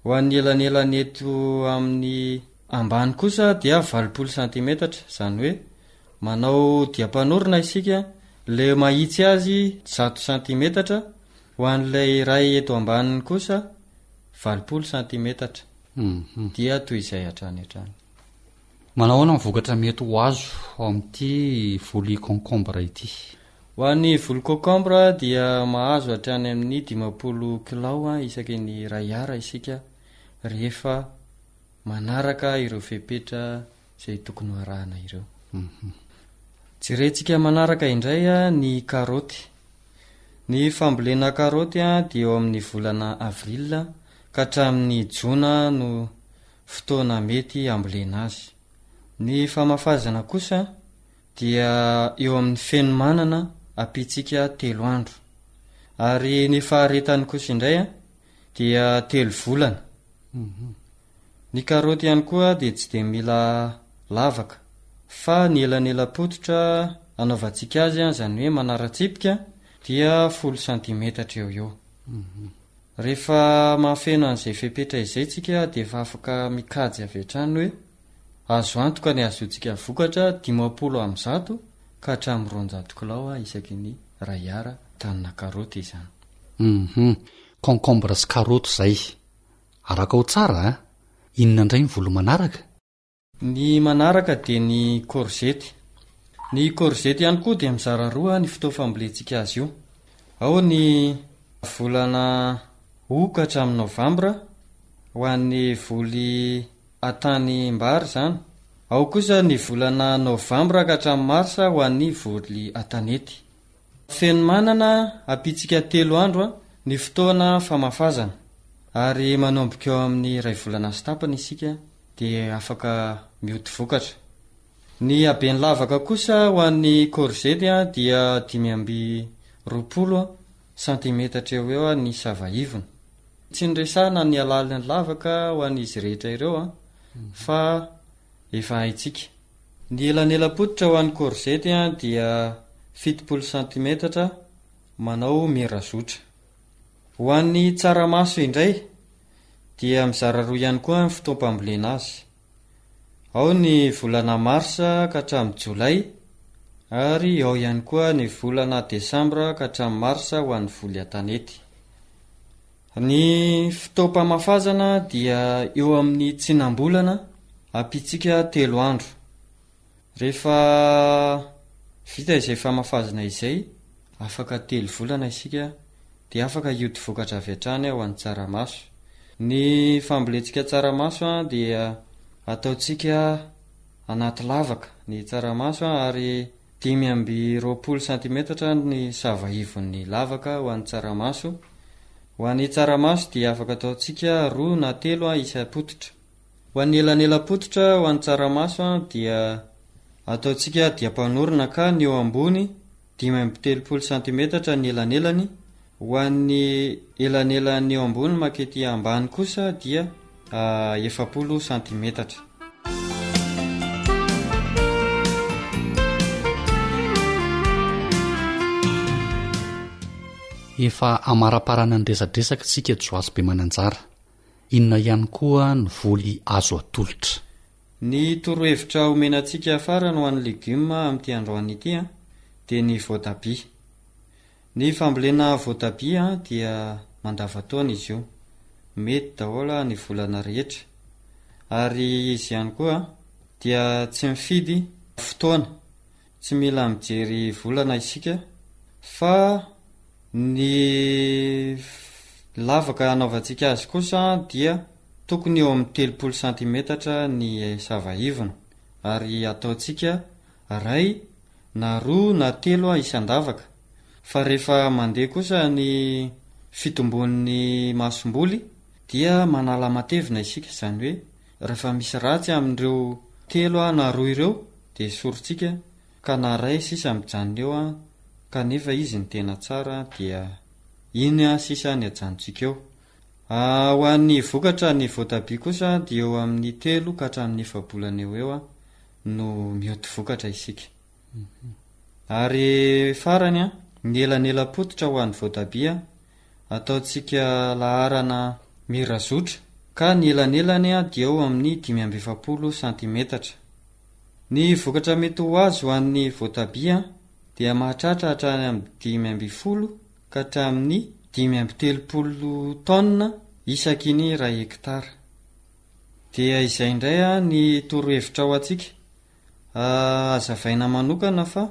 ho an'ny elanelany eto amin'ny ambany kosa dia 80 santimetatra, izany hoe manao diam-panorona isika, ilay mahitsy azy zato santimetatra, ho an'ilay iray eto ambaniny kosa 80 santimetatra, dia toy izay hatrany hatrany. Manao ahoana ny vokatra mety ho azo ao amin'ity voly concombre ity? Ho an'ny voly concombre dia mahazo hatrany amin'ny 50 kilao isaky ny iray ara isika rehefa manaraka ireo fepetra izay tokony ho arahana ireo. Jerentsika manaraka indray ny karaoty. Ny fambolena karaoty dia eo amin'ny volana avril ka hatramin'ny jona no fotoana mety hambolena azy. Ny famafazana kosa dia eo amin'ny fenomanana ampiantsika telo andro. Ary ny faharetany kosa indray dia telo volana. Ny karaoty ihany koa dia tsy dia mila lavaka. Fa ny elanelam-pototra anaovantsika azy, izany hoe manara-tsipika, dia folo santimetatra eo ho eo. Rehefa mahafeno an'izay fepetra izay tsika dia efa afaka mikajy avy hatrany hoe azo antoka ny hahazoantsika vokatra 150 ka hatramin'ny 200 kilao isaky ny iray ara tanina karaoty izany. Hum concombre sy karaoty izay. Arakao tsara a! Inona indray ny voly manaraka? Ny manaraka dia ny korzety. Ny korzety ihany koa dia mizara roa ny fotoam-fambolentsika azy io. Ao ny volana août ka hatramin'ny novambra ho an'ny voly an-tanimbary izany. Ao kosa ny volana novambra ka hatramin'ny marsa ho an'ny voly an-tanety. Fenomanana ampitsika telo andro ny fotoana famafazana ary manomboka eo amin'ny iray volana sy tapany isika dia afaka mioty vokatra. Ny haben'ny lavaka kosa ho an'ny korzety dia 25 santimetatra eo ho eo ny sava ivony. Tsy niresahana ny halalin'ny lavaka ho an'izy rehetra ireo fa efa haintsika. Ny elanelam-pototra ho an'ny korzety dia 70 santimetatra manao mirazotra. Ho an'ny tsaramaso indray dia mizara roa ihany koa ny fotoam-pambolena azy. Ao ny volana marsa ka hatramin'ny jolay ary ao ihany koa ny volana desambra ka hatramin'ny marsa ho an'ny voly an-tanety. Ny fotoam-pamafazana dia eo amin'ny tsinam-bolana ampitsika telo andro. Rehefa vita izay famafazana izay, afaka telo volana isika dia afaka hioty vokatra avy hatrany ho an'ny tsaramaso. Ny fambolentsika tsaramaso dia ataontsika anaty lavaka ny tsaramaso ary 25 santimetatra ny sava ivon'ny lavaka ho an'ny tsaramaso. Ho an'ny tsaramaso dia afaka ataontsika roa na telo isam-pototra. Ho an'ny elanelam-pototra ho an'ny tsaramaso dia ataontsika diam-panorona ka ny eo ambony 35 santimetatra ny elanelany, ho an'ny elanelan'ny eo ambony mankety ambany kosa dia 40 santimetatra. Efa amaraparana ny resadresaka isika Joasy Bemananjara. Inona ihany koa ny voly azo atolotra? Ny torohevitra omena antsika farany ho an'ny legioma amin'ity androany ity dia ny voatabia. Ny fambolena voatabia dia mandavantaona izy io. Mety daholo ny volana rehetra. Ary izy ihany koa dia tsy mifidy fotoana. Tsy mila mijery volana isika fa ny lavaka hanaovantsika azy kosa dia tokony eo amin'ny 30 santimetatra ny sava ivony ary ataontsika ray na roa na telo isan-davaka fa rehefa mandeha kosa ny fitombon'ny masomboly dia manala matevina isika izany hoe rehefa misy ratsy amin'ireo telo na roa ireo dia esorintsika ka na ray sisa mijanona eo an kanefa izy no tena tsara dia iny an sisa ny ajanontsika eo. Ho an'ny vokatra ny voatabia kosa dia eo amin'ny telo ka hatramin'ny efa-bolana eo ho eo no mioty vokatra isika. Ary farany an, ny elanelam-pototra ho an'ny voatabia ataontsika laharana mirazotra ka ny elanelany dia eo amin'ny 45 santimetatra. Ny vokatra mety ho azo ho an'ny voatabia dia mahatratra hatrany amin'ny 15 ka hatramin'ny 35 taonina isaky ny iray hektara. Dia izay indray ny torohevitra ho antsika. Hazavaina manokana fa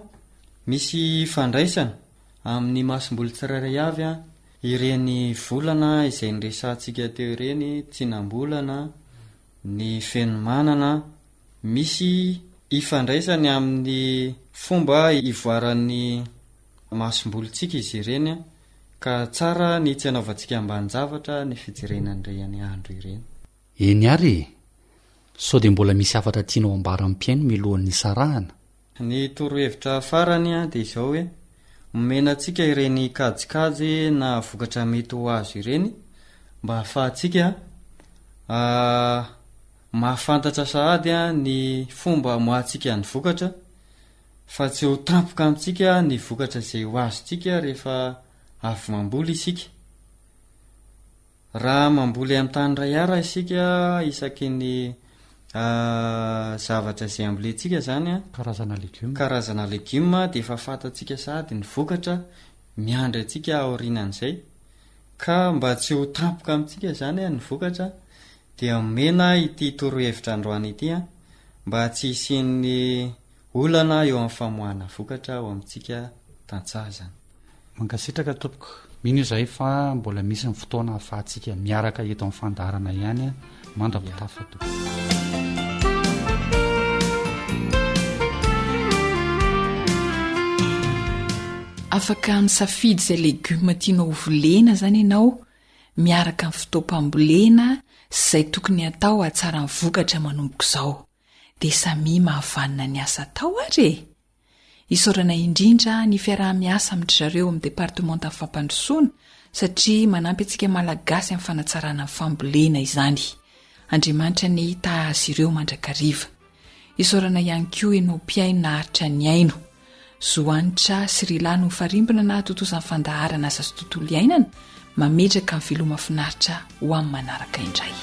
misy ifandraisany amin'ny masomboly tsirairay avy ireny volana izay niresahantsika teo ireny, tsinam-bolana, ny fenomanana, Misy ifandraisany amin'ny fomba ivoaran'ny masombolintsika izy ireny ka tsara ny tsy anaovantsika ambanin-javatra ny fijerena an'ireny andro ireny. Eny ary e! Sao dia mbola misy hafatra tianao ambara amin'ny mpihaino milohan'ny hisarahana? Ny torohevitra farany dia izao hoe, omena antsika ireny kajikajy na vokatra mety ho azo ireny mba hahafahantsika. mahafantatra sahady ny fomba hamoahantsika ny vokatra fa tsy ho tampoka amintsika ny vokatra izay ho azontsika rehefa avy mamboly isika. Raha mamboly amin'ny tany iray ara isika isaky ny zavatra izay ambolentsika izany an, Karazana legioma. karazana legioma dia efa fantatsika sahady ny vokatra miandry antsika aorianan'izay ka mba tsy ho tampoka amintsika izany ny vokatra dia omena ity torohevitra androany ity an, mba tsy hisian'ny olana eo amin'ny famoahana vokatra ao amintsika tantsaha izany. Mankasitraka tompoko. Mino izahay fa mbola misy ny fotoana ahafahantsika miaraka eto amin'ny fandaharana ihany mandra-pitafa tompoko. Afaka misafidy izay legioma tianao ho volena izany ianao miaraka amin'ny fotoam-pambolena sy izay tokony hatao hahatsara ny vokatra manomboka izao. Dia samia mahavanona ny asa atao ary e! Isaorana indrindra ny fiaraha-miasa amin-dry zareo amin'ny departemantan'ny fampandrosoana satria manampy antsika Malagasy amin'ny fanatsarana ny fambolena izany. Andriamanitra anie hitahy azy ireo mandrakariva. Isaorana ihany koa ianao mpihaino naharitra nihaino. Zo Hanitra sy Rila no mifarimbona nahatontosa ny fandaharana asa sy tontolo iainana, mametraka ny veloma finaritra ho amin'ny manaraka indray.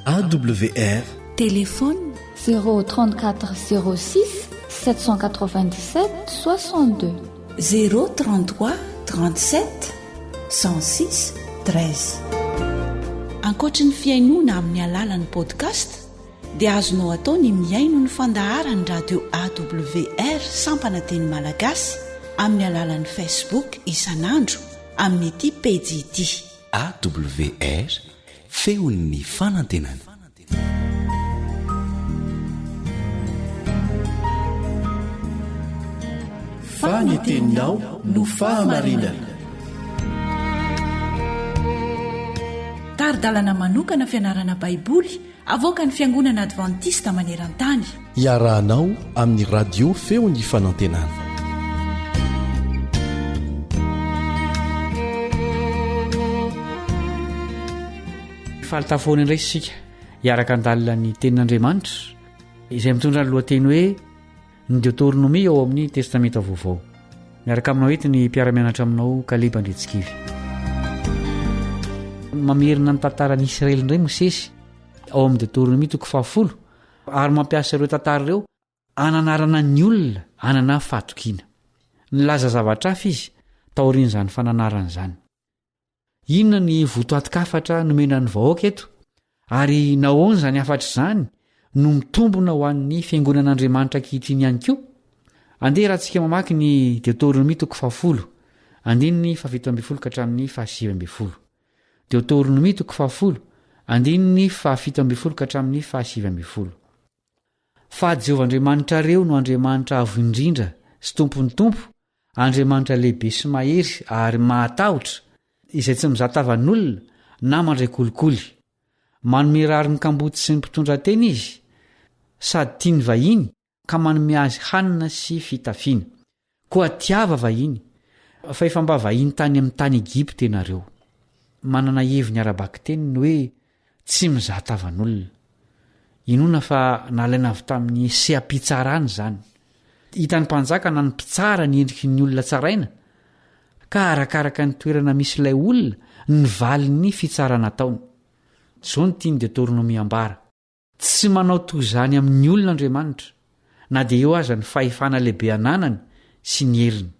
AWR Téléphone 034 06 797 62. 033 37 106 13. Ankoatry ny fihainoana amin'ny alalan'ny podcast dia azonao atao ny mihaino ny fandaharan'ny radio AWR sampana teny malagasy amin'ny alalan'ny Facebook isan'andro amin'ity pejy ity. AWR, Feon'ny fanantenana. Fa ny teninao no fahamarinana. Tari-dalana manokana fianarana Baiboly avoakan'ny Fiangonana Advantista maneran-tany. Iarahanao amin'ny Radio Feon'ny Fanantenana. Faly tafahoana indray isika hiaraka handalina ny tenin'Andriamanitra izay mitondra ny lohateny hoe ny Deoteronomia ao amin'ny Testamenta Vaovao. Miaraka aminao eto ny mpiara-mianatra aminao Kaleba Andriantsikivy. Mamerina ny tantaran'i Israely indray Mosesy ao amin'ny Deoteronomia toko fahafolo ary mampiasa ireo tantara ireo hananarana ny olona hanana fahatokiana. Nilaza zavatra hafa izy taorian'izany fananarana izany. Inona ny votoatin-kafatra nomena ny vahoaka eto, ary nahoana izany hafatra izany no mitombina ho an'ny Fiangonan'Andriamanitra ankehitriny ihany koa? Andeha iarahantsika mamaky ny Deoteronomia toko fahafolo, andininy fahafito ambin'ny folo ka hatramin'ny fahasivy ambin'ny folo. Deoteronomia toko fahafolo, andininy fahafito ambin'ny folo ka hatramin'ny fahasivy ambin'ny folo. Fa Jehovah Andriamanitrareo no Andriamanitra Avo Indrindra sy Tompon'ny tompo, Andriamanitra lehibe sy mahery ary mahatahotra, izay tsy mizaha tavan'olona na mandray kolikoly. Manome rariny kamboty sy ny mpitondra tena izy, sady tia ny vahiny ka manome azy hanina sy fitafiana. Koa tiava vahiny, fa efa mba vahiny tany amin'ny tany Egypta ianareo. Manana heviny ara-bakiteny ny hoe tsy mizaha tavan'olona. Inoana fa nalaina avy tamin'ny seha-pitsarana izany. Hitan'ny mpanjaka na ny mpitsara ny endriky ny olona tsaraina, ka arakaraka ny toerana misy ilay olona ny valin'ny fitsarana ataony. Izao no tian'i Deoteronomia ambara. Tsy manao toy izany amin'ny olona Andriamanitra, na dia eo aza ny fahefana lehibe ananany sy ny heriny.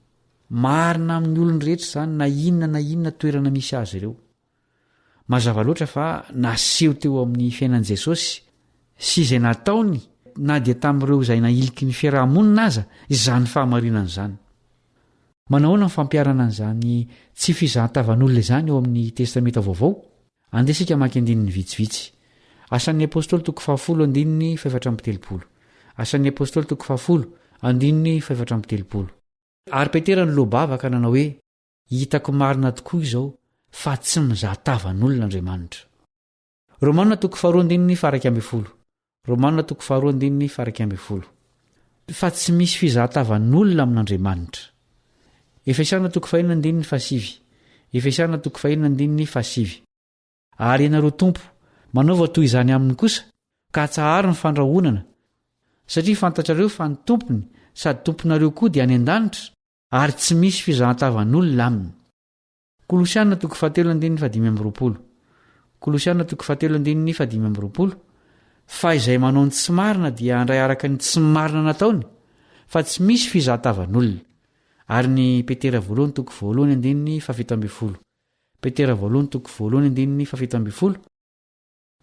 Marina amin'ny olon-drehetra izany na inona na inona toerana misy azy ireo. Mazava loatra fa naseho teo amin'ny fiainan'i Jesosy sy izay nataony na dia tamin'ireo izay nahiliky ny fiaraha-monina aza izany fahamarinana izany. Manahoana ny fampiharana an'izany tsy fizahan-tavan'olona izany ao amin'ny Testamenta Vaovao? Andeha isika hamaky andininy vitsivitsy. Asan'ny Apostoly toko fahafolo andininy fahefatra amby telopolo. Asan'ny Apostoly toko fahafolo andininy fahefatra amby telopolo. Ary Petera niloa-bava ka nanao hoe, Hitako marina tokoa izao fa tsy mizaha tavan'olona Andriamanitra. Romana toko faharoa andininy faha-11. Romana toko faharoa andininy faha-11. Fa tsy misy fizahan-tavan'olona amin'Andriamanitra. Efesiana toko fahenina andininy fahasivy Efesiana toko fahenina andininy fahasivy Ary ianareo Tompo, manaova toy izany aminy kosa, ka atsaharo ny fandrahonana, satria fantatrareo fa ny Tompony sady Tomponareo koa dia any an-danitra, ary tsy misy fizahan-tavan'olona aminy. Kolosiana toko fahatelo andininy fahadimy amby roapolo Kolosiana toko fahatelo andininy fahadimy amby roapolo Fa izay manao ny tsy marina dia handray araka ny tsy marina nataony, fa tsy misy fizahan-tavan'olona. Ary ny Petera voalohany toko voalohany andininy fahafito ambin'ny folo Petera voalohany toko voalohany andininy fahafito ambin'ny folo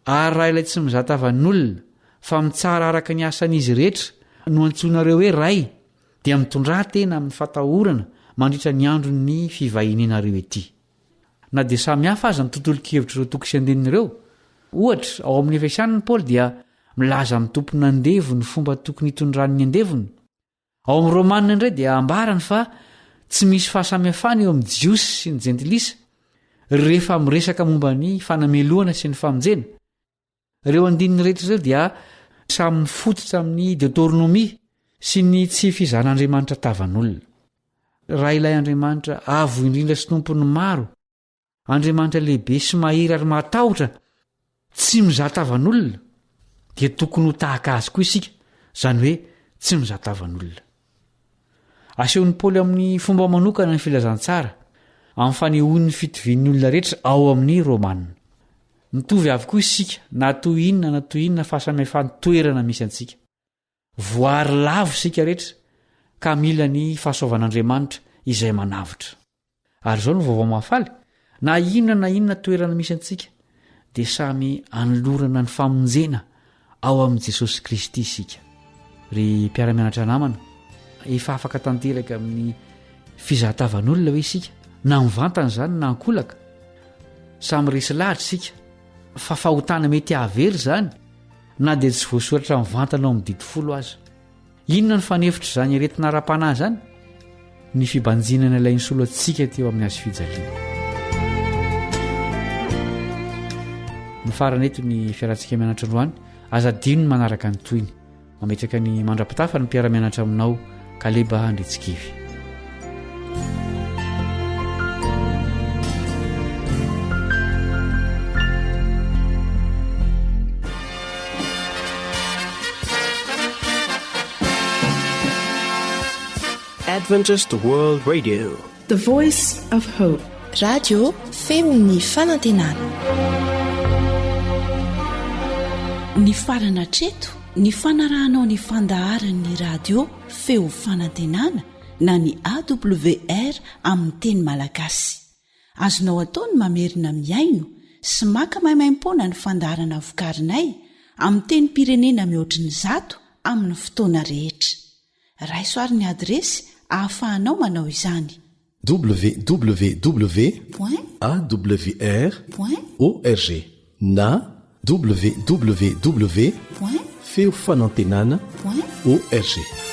Ary raha ilay tsy mizaha tavan'olona, fa mitsara araka ny asan'izy rehetra, no antsoinareo hoe Ray, dia mitondrà tena amin'ny fatahorana mandritra ny andron'ny fivahinianareo ety. Na dia samy hafa aza ny tontolon-kevitr'ireo toko sy andininy ireo, ohatra, ao amin'ny Efesiana Paoly dia milaza amin'ny tompon'andevo ny fomba tokony hitondrany ny andevony, Ao amin'ny Romana indray dia ambarany fa tsy misy fahasamihafana eo amin'ny Jiosy sy ny Jentilisa rehefa miresaka momba ny fanamelohana sy ny famonjena. Ireo andininy rehetra ireo dia samy mifototra amin'ny Deoteronomia sy ny tsy fizahan'Andriamanitra tavan'olona. Raha ilay Andriamanitra avo indrindra sy tompon'ny maro Andriamanitra lehibe sy mahery ary mahatahotra, tsy mizaha tavan'olona, dia tokony ho tahaka azy koa isika, izany hoe tsy mizaha tavan'olona. Asehon'i Paoly amin'ny fomba manokana ny filazantsara, amin'ny fanehoany ny fitovian'ny olona rehetra ao amin'ny Romana. Mitovy avokoa isika na toy inona na toy inona fahasamihafan'ny toerana misy antsika. Voary lavo isika rehetra ka mila ny fahasoavan'Andriamanitra izay manavotra. Ary izao no vaovao mahafaly, na inona na inona toerana misy antsika dia samy anolorana ny famonjena ao amin'i Jesosy Kristy isika. Ry mpiara-mianatra namana, efa afaka tanteraka amin'ny fizahatavan'olona ve isika, na mivantana izany na ankolaka? Samy resy lahatra isika fa fahotana mety hahavery izany, na dia tsy voasoratra mivantana ao amin'ny didy folo aza. Inona no fanefitr'izany aretina ara-panahy izany? Ny fibanjinana ilay nisolo antsika teo amin'ny hazo fijaliana. Mifarana eto ny fiarantsika mianatra androany. Aza adino ny manaraka ny tohiny. Mametraka ny mandra-pitafa ny mpiara-mianatra aminao Kaleba Andritsikivy. Adventist World Radio. The Voice of Hope. Radio feon'ny fanantenana. Nifarana hatreto ny fanarahanao ny fandaharan'ny radio feo fanantenana na ny AWR amin'ny teny malagasy. Azonao atao ny mamerina mihaino sy maka maimaimpoana ny fandaharana vokarinay amin'ny tenim-pirenena mihoatry ny zato amin'ny fotoana rehetra. Raiso ary ny adiresy ahafahanao manao izany. www. Awr. Org na www. Feofanantenana. Org.